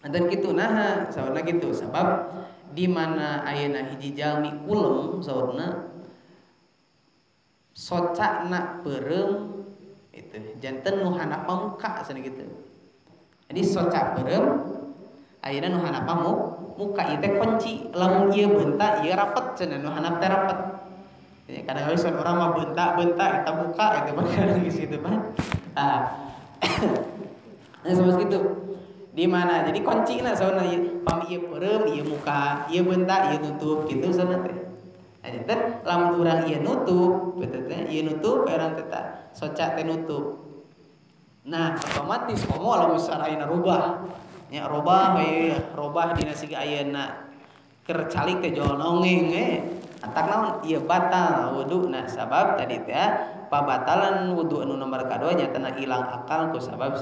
enten kitu naha saurna kitu sabab di mana ayeuna hiji jalmi kulem saurna socana peureum itu janten nu handap muka cenah gitu. Jadi soca beureum ayeuna nu handap muka ieu teh kunci lamun ieu beunta ieu rapet cenah nu handap teh rapet. Ya kadang-kadang sun urang mah beunta eta buka eta mah geus kitu mah. Nah sama kitu. Di mana jadi kuncina saurna ieu pami ieu beureum ieu muka ieu beunta ieu nutup kitu saurna teh. Nah janten lamun urang ieu nutup kitu teh ieu nutup urang teh soca teh nutup. Nah, otomatis komo lamun ayeuna rubah. Nya robah we, robah dina siga ayeuna keur calik teh jol nongeng we. Antak naon ieu batal wuduna sabab tadi teh pabatalan wudu anu nomor kadua nyatana ilang akal ku sabab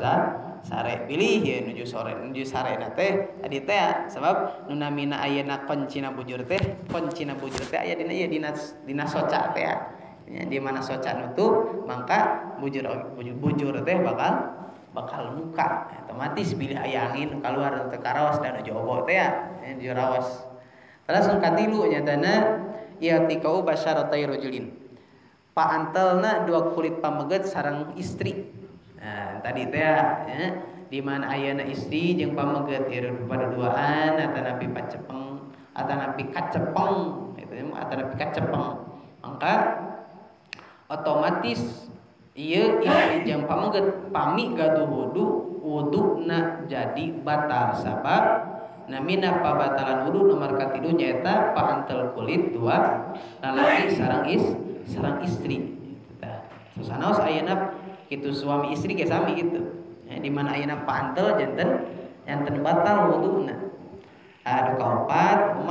sare bilih ye nuju sore nuju sarena teh tadi teh sabab nu namina ayeuna koncina bujur teh aya dina ieu dina soca teh. Ya, di mana soca nutup maka bujur bujur teh bakal muka otomatis bilih aya angin keluar teu karaos dan nuju obo teh ya nuju raos. Terus nu katilu nyatana i'tikau basyaratai rajulin paantelna dua kulit pameget sareng istri. Nah, tadi teh ya, di mana ayeuna istri jeung pameget ieu paduduaan atanapi pacepeng atanapi kacepeng gitu atanapi kacepeng maka otomatis ieu istri jeung pameget pami gaduh wudu wuduna jadi batal sabab namina pabatalan wudu nomor katilu nyaeta paantel kulit dua lalaki sareng istri tah susanaos ayeuna kitu suami istri ge sami kitu ya, di mana ayeuna paantel janten batal wuduna. Anu kaopat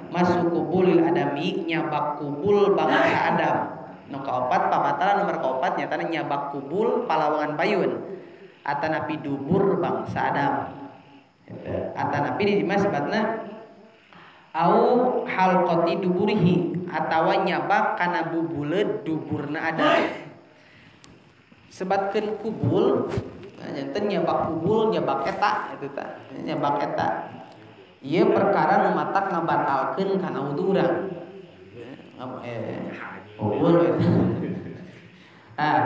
masuk kubulil adami nyabak kubul bangsa Adam. Nu kaopat pabatalan nomor kaopat nyatana nyabak kubul palawangan payun atanapi dubur bangsa Adam. Atanapi di mah sebatna au halqati duburihi atawa nyabak kana bubule duburna Adam. Sebatkeun kubul nyanten nyabak kubul nyabak eta eta tah nyabak eta. Ieu perkara nu matak ngabatalkeun kana wudu urang. Kubul eta. Ah,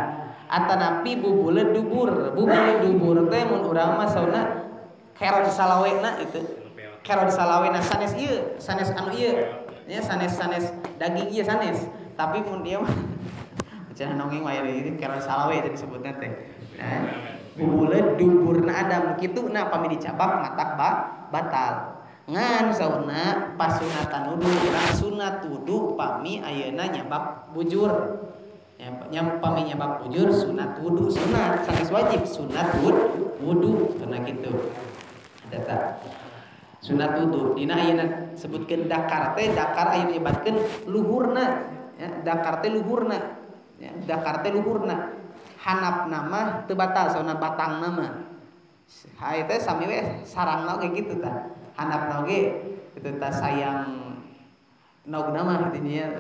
atanapi bubule dubur. Bubule dubur teh mun urang mah sauna kerod salawena itu. Kerod salawena sanes ieu, sanes anu ieu. Nya sanes-sanes daging ieu sanes. Tapi mun ieu mah cenah nongeng mah ieu kerod salawe jadi disebutna teh. Nah, bubule duburna Adam kitu na pami dicabak matak batal. Ngan saurna pasunatan wudu urang sunat wudu pami ayeuna nyabak bujur. Nya pami nyabak bujur sunat wudu sunat sanes wajib sunat wudu sunat kitu. Eta sunat wudu dina ayeuna sebutkeun dakar teh dakar ayeuna nyebatkeun luhurna ya dakar teh luhurna ya dakar teh luhurna hanapna mah teu batal sauna batangna mah hae teh sami we sarangna oge kitu tah handapna oge kitu tah sayang nogna mah kitu nya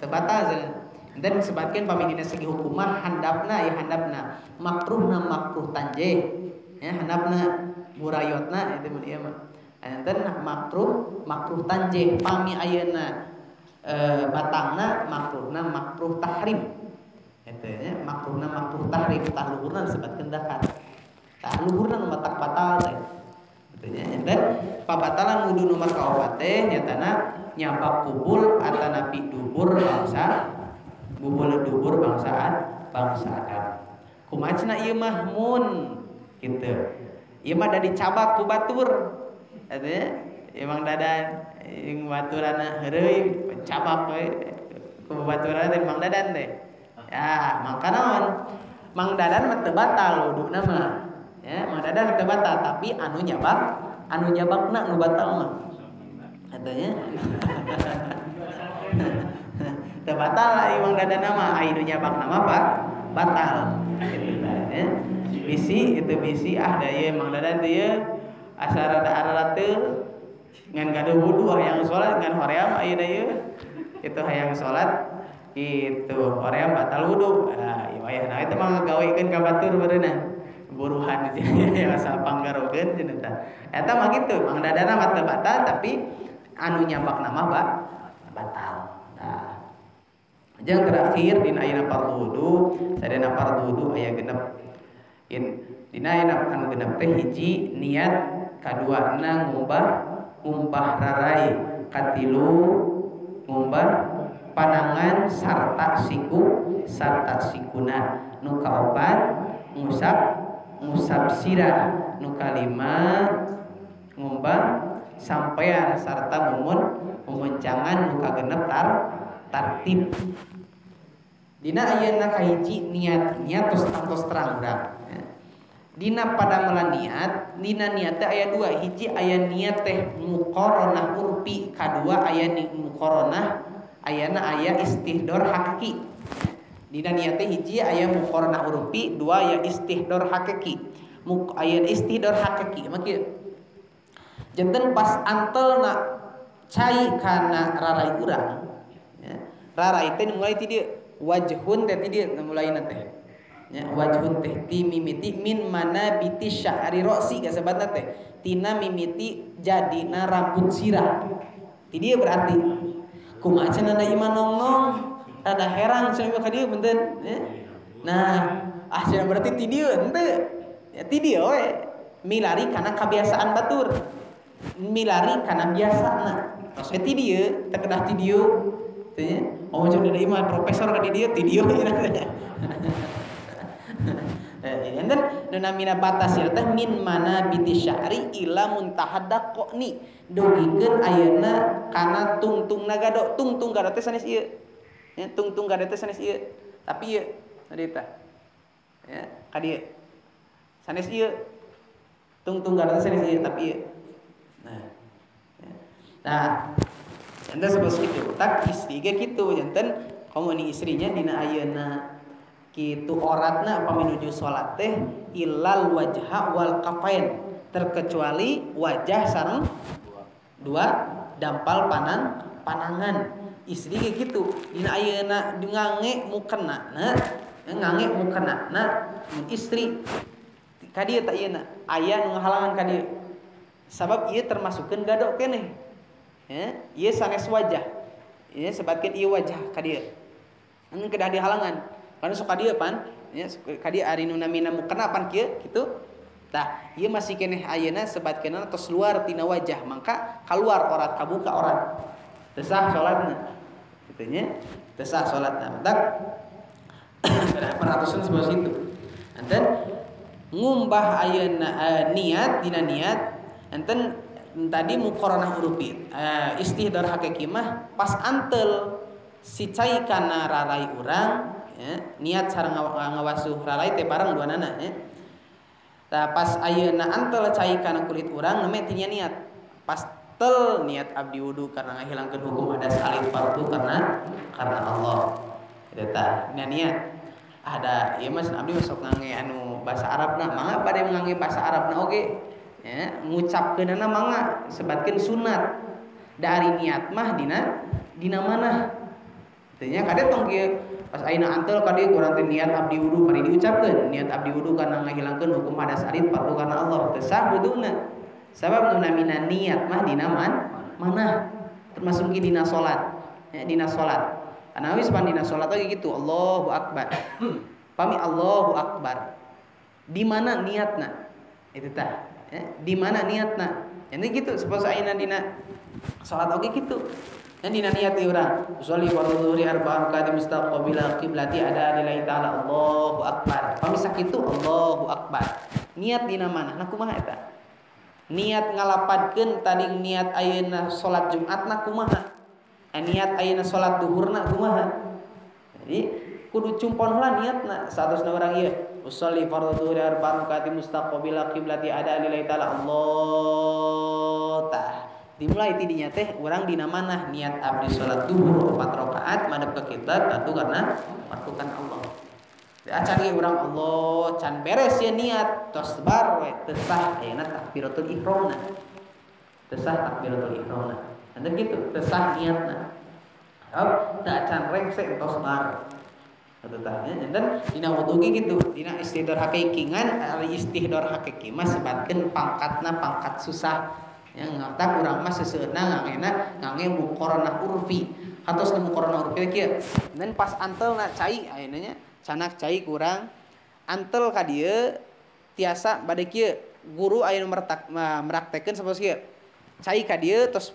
teu batal cenah. Dan disebutkeun pami dina segi hukum mah handapna ya handapna makruhna makruh tanjih ya handapna burayotna itu mun ieu mah. Enten makruh makruh tanjih pami ayeuna batangna makruhna makruh tahrim. Eta nya makruhna makruh tahrim tah luhurna disebutkeun dakar. Tah luhurna nu matak batal teh. Kitu nya enten pabatalan wudu nomor kaopat teh nyatana nyabak kubul atanapi dubur bangsa bubul dubur bangsa Adam. Kumaha cenah ieu mah mun kitu. Ieu mah da dicabak ku batur. Artinya emang dadan jeung baturana heureuy cabak we ku baturana teh Mang Dadan teh. Ya, mangka naon? Mang Dadan mah teu batal wuduna mah. Ya, Mang Dadan teu batal tapi anu nyabakna nu batal mah. Artinya teu batal ai Mang Dadan mah ai nu nyabakna mah Pak batal. Gitu ya. Bisi itu bisi ah da ieu Mang Dadan teh ieu asa rada ararateul ngan gaduh wudu hayang salat ngan hoream ayeuna ieu itu hayang salat kitu hoream batal wudu. Nah, ieu wayahna eta mah ngagawekeun ka batur beureunah. Buruhan cenah asal panggarogeun cenah tah. Eta mah kitu Mang Dadana mah teu batal tapi anu nyabakna mah batal. Nah, jeung terakhir dina ayeuna fardu wudu, sadayana fardu wudu aya genep. Dina ayeuna anu genep teh hiji niat, kaduana ngumbah rarai, katilu ngumbah panangan sarta siku sarta sikuna, nu kaopat ngusap sirah, nu kalima ngumbah sampean sarta mumuncangan, nu kagenep tartib. Dina ayeuna kahiji niat tos terang urang. Dina padamelan niat, dina niat teh aya dua, hiji aya niat teh muqaranah urfi, kadua aya muqaranah ayana aya istihdor hakiki. Dina niat teh hiji aya muqaranah urfi, dua aya istihdor hakiki. Aya istihdor hakiki mah kieu. Janten pas antelna cai kana rarai urang, ya. Rarai teh mulai ti dieu, wajhun teh ti dieu mulaina teh. Ya, wajhun teh ti mimiti min mana biti sya'ri roksi kasebatna teh tina mimiti jadina rambut sirah. Ti dieu berarti kumaha cenah na iman nongnong rada herang cenah ka dieu benten ya. Nah, ah cenah berarti ti dieu henteu. Ya ti dieu we milari kana kabiasaan batur. Milari kana biasana. Tos we ti dieu teu kedah ti dieu teh nya. Oh cenah da iman profesor ka di dieu ti dieu cenah. Enten nu namina batas ieu teh min mana biti sya'ri ila muntahadda qoni dugikeun ayeuna kana tungtungna gado, tungtung gado teh sanes ieu. Ya, tungtung gado teh sanes ieu. Tapi ieu tadi tah. Ya, ka dieu. Sanes ieu. Tungtung gado teh sanes ieu tapi ieu. Nah. Ya. Nah, Anda sebab kitu tak istri ge kitu janten komo ni istrinya dina ayeuna kitu oratna pami nuju salat teh ilal wajha wal kafain terkecuali wajah sareng dua dampal panangan istri ge kitu dina ayeuna ngange mukena na ngange mukena na mun istri ka dieu ta ayeuna aya nu ngahalangan ka dieu sabab ieu termasukkeun gado keneh ya ieu sanes wajah ieu sebatkeun ieu wajah ka dieu anu kedah dihalangan karena sok ka dieu pan ya ka dieu ari nu namina mukena pan kieu kitu tah ieu masih keneh ayeuna sebatkeunna tos luar tina wajah mangka kaluar orat kabuka orat teu sah salatna kitu nya teu sah salatna matak perhatosan sebelah situ enten ngumbah ayeuna niat dina niat enten tadi muqaranah urufi istihdar hakiki mah pas antel si cai kana rarai urang ya, niat sareng ngawasuh rarai teh bareng duanana ya. Tah pas ayeuna antel cai kana kulit urang neme tinya niat pas tel niat abdi wudu karena ngahilangkeun hukum hadas alit fardu karena Allah eta tah niat ada ieu mah abdi sok ngange anu bahasa Arabna mangga bade ngange bahasa Arabna oge ya ngucapkeunana mangga sebatkeun sunat dari niat mah dina manah teh nya kade tong kieu pas ayeuna antel ka dieu urang teh niat abdi wudu bari diucapkeun niat abdi wudu karena ngahilangkeun hukum hadas alit fardu karena Allah teu sah wuduna sabab nu namina niat mah dina manah termasuk dina salat ya dina salat anawis pan dina salat oge gitu Allahu akbar pami Allahu akbar di mana niatna itu tah ya, di mana niatna jadi gitu sapos ayeuna dina salat oge kitu dan dina niat urang usolli fardhu dhuhri arba'a rakaat mustaqbila qiblati ada lillahi ta'ala Allahu akbar pami sakitu Allahu akbar niat dina mana nah kumaha eta niat ngalapadkeun tadi niat ayeuna salat Jumatna kumaha niat ayeuna salat duhurna kumaha jadi kudu cumpon heula niatna saatosna urang ieu usolli fardhu dhuhri arba'a rakaat mustaqbila qiblati ada lillahi ta'ala Allah tah dimulai tidinya teh urang dina manah niat abdi salat duhur 4 rakaat madhep ka kiblat tentu karena melakukan Allah acan ge urang Allah can beres ya niat tos bar we teu sah ayeuna takbiratul ihramna teu sah takbiratul ihramna anu kitu teu sah niatna teu acan rengse tos bar atuh tah nya janten dina wudu ge kitu dina istihdar hakiki ngan ari istihdar hakiki mah sebatkeun pangkatna pangkat susah ya ngatak urang mah seseueurna ngangena ngange muqaranah urfi hatos nu muqaranah urfi kieu dan pas antelna cai ayeuna nya canak cai kurang antel ka dieu tiasa bade kieu guru aya nu meraktekeun sapos kieu cai ka dieu tos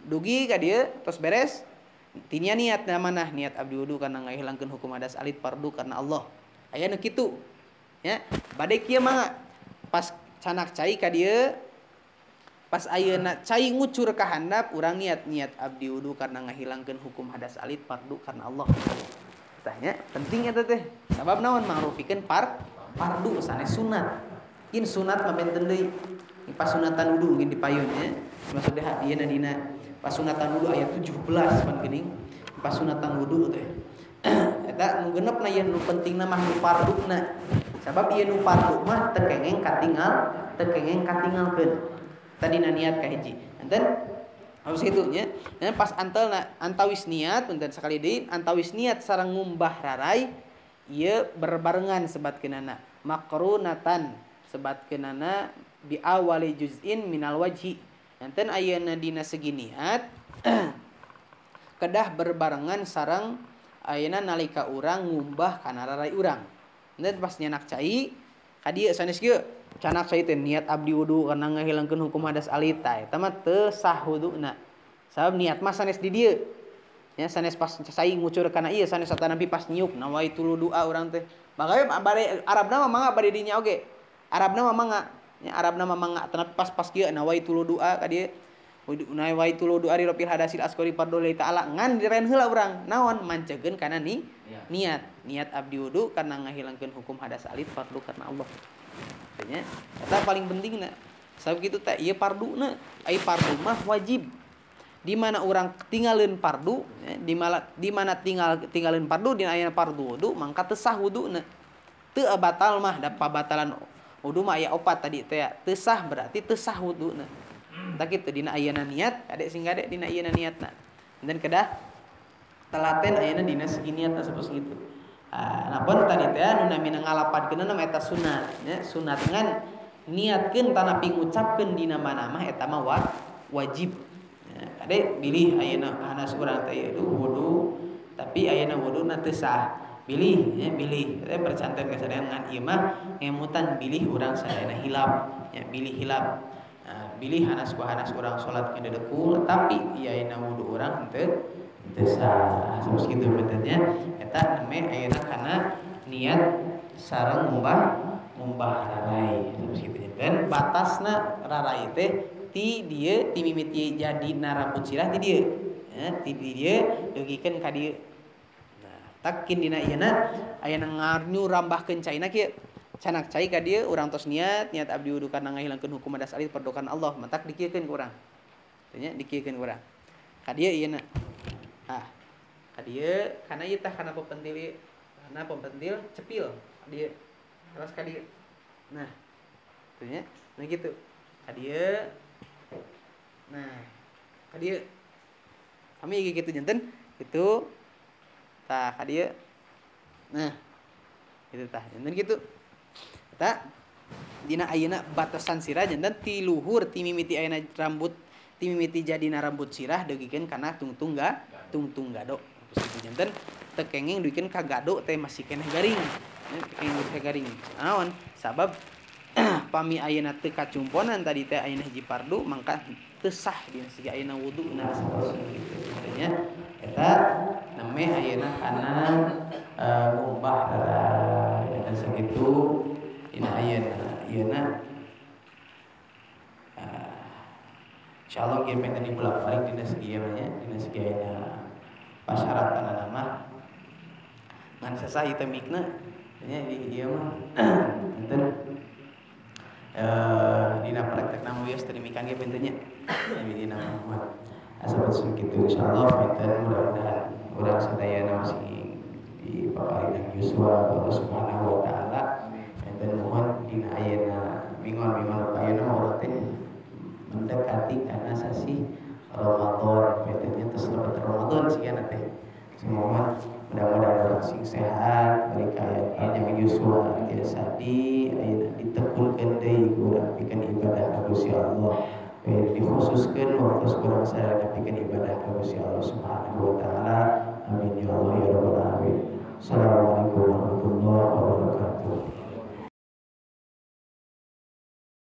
dugi ka dieu tos beres tinya niat manah niat abdi wudu karena ngahilangkeun hukum hadas alit fardu karena Allah aya nu kitu nya bade kieu mangga pas canak cai ka dieu pas ayeuna cai ngucur ka handap urang niat abdi wudu karena ngahilangkeun hukum hadas alit fardu karena Allah tah nya penting eta teh sabab naon mangrufikeun fardu sanes sunat kin sunat mah benten deui pas sunatan wudu mungkin dipayun nya maksud teh hadieuna dina pasunatan wudu ayat 17 pan geuning pasunatan wudu teh eta nu genepna ieu nu pentingna mah nu farduna sabab ieu nu fardu mah teu kengeng katingalkeun tadina niat ka hiji enten harus kitu nya pas antelna antawis niat punten sakali deui antawis niat sareng ngumbah rarai ieu berbarengan sebatkeunana makrunatan sebatkeunana bi awali juz'in minal wajhi enten ayeuna dina segi niat kedah berbarengan sareng ayeuna nalika urang ngumbah kana rarai urang enten pas nyanak cai ka dieu sanes kieu canak cai teh niat abdi wudu karena ngahilangkeun hukum hadas alit tah eta mah teu sah wuduna sabab niat mah sanes di dieu nya sanes pas cai ngucur kana ieu sanes satanapi pas nyiuk nawaitu doa urang teh mangga bade Arabna mah mangga bade dinya oge Arabna mah mangga nya Arabna mah mangga tanapi pas-pas kieu nawaitu doa ka dieu nawaitu doa li rabbil hadasil asqori fardhu lillahi ta'ala ngan diren heula urang naon mancegeun kana ni niat abdi wudu karena ngahilangkeun hukum hadas alit fardu karena Allah nya eta paling pentingna sabab kitu teh ieu farduna ai fardu mah wajib Di mana urang tinggalin pardu, di mana tinggalin pardu dina ayana pardu wudu mangka teu sah wuduna. Teu batal mah da pabatalan wudu mah aya opat tadi teh. Teu sah berarti teu sah wuduna. Tah kitu dina ayana niat, kade sing kade dina ayana niatna. Dan kedah telaten ayana dina segi niatna sapertos kitu. Napon tadi teh nu namina ngalapadkeun nama eta sunat, nya sunat ngan niatkeun tanapi ngucapkeun dina mana mah eta mah wajib. Kade bilih ayeuna hanas urang teh wudu tapi ayeuna wuduna teu sah. Bilih nya bilih teh percanten ka sadayana ngan ieu mah ngemutan bilih urang sadayana hilap nya bilih hilap. Nah, bilih hanas ku hanas urang salat kana dedekul tapi ieu ayeuna wudu urang teu sah. Sapertos kitu betulnya eta name ayeuna kana niat sareng ngumbah rarai. Sapertos kitu dan batasna rarai teh ti dieu ti mimiti jadi rambut sirah ti dieu ya ti dieu dugikeun ka dieu. Nah takin dina ieuna aya nyurambahkeun caina kieu canak cai ka dieu urang tos niat abdi wudu kana ngahilangkeun hukum hadas alit perdokan Allah matak dikieukeun ku urang teh nya dikieukeun ku urang ka dieu ieuna. Ah ka dieu kana ieu tah kana pepentil ieu kana pepentil cepil ka dieu terus ka dieu. Nah teh nya nah kitu ka dieu. Nah, ka dieu. Kami kitu janten, kitu. Tah ka dieu. Nah, kitu tah janten kitu. Eta dina ayeuna batasan sirah janten ti luhur ti mimiti ayeuna rambut ti mimiti jadina rambut sirah dugikeun kana tungtung gado. Kitu janten teu kenging dugikeun ka gado teh masih keneh garing. Teu kenging ka garing. Naon? Sabab pami ayeuna teu kacumponan tadi teh ayeuna hiji pardu mangka teu sah dina segi ayeuna wuduna sapertos kitu nya eta name ayeuna kana ngumbah eta sakitu dina ayeuna ieuna insyaallah kieu meh tadi bolak-balik dina segi ieu nya dina segi ayeuna pasyaratanna mah ngan sesah ieu teh mikna nya di ieu mah enten dina praktek namu wios tadi mikan ge pentennya dina Muhammad asal kitu insyaallah benten mudah-mudahan urang sadayana masih di paparinan Yuswa Allah Subhanahu wa taala benten mohon dina ayeuna bingon-bingon ayeuna mah urang teh mendekati kana sasih Ramadan bentennya tos lebet Ramadan sigana teh semoga mudah-mudahan urang sing sehat bari kaya panjang yuswa tiasa di ayeuna ditekulkeun deui ku urang pikeun ibadah ka Gusti Allah dikhususkeun waktu urang sadaya pikeun ibadah ka Gusti Allah Subhanahu wa taala. Amin ya Allah ya rabbal alamin. Assalamualaikum warahmatullahi wabarakatuh.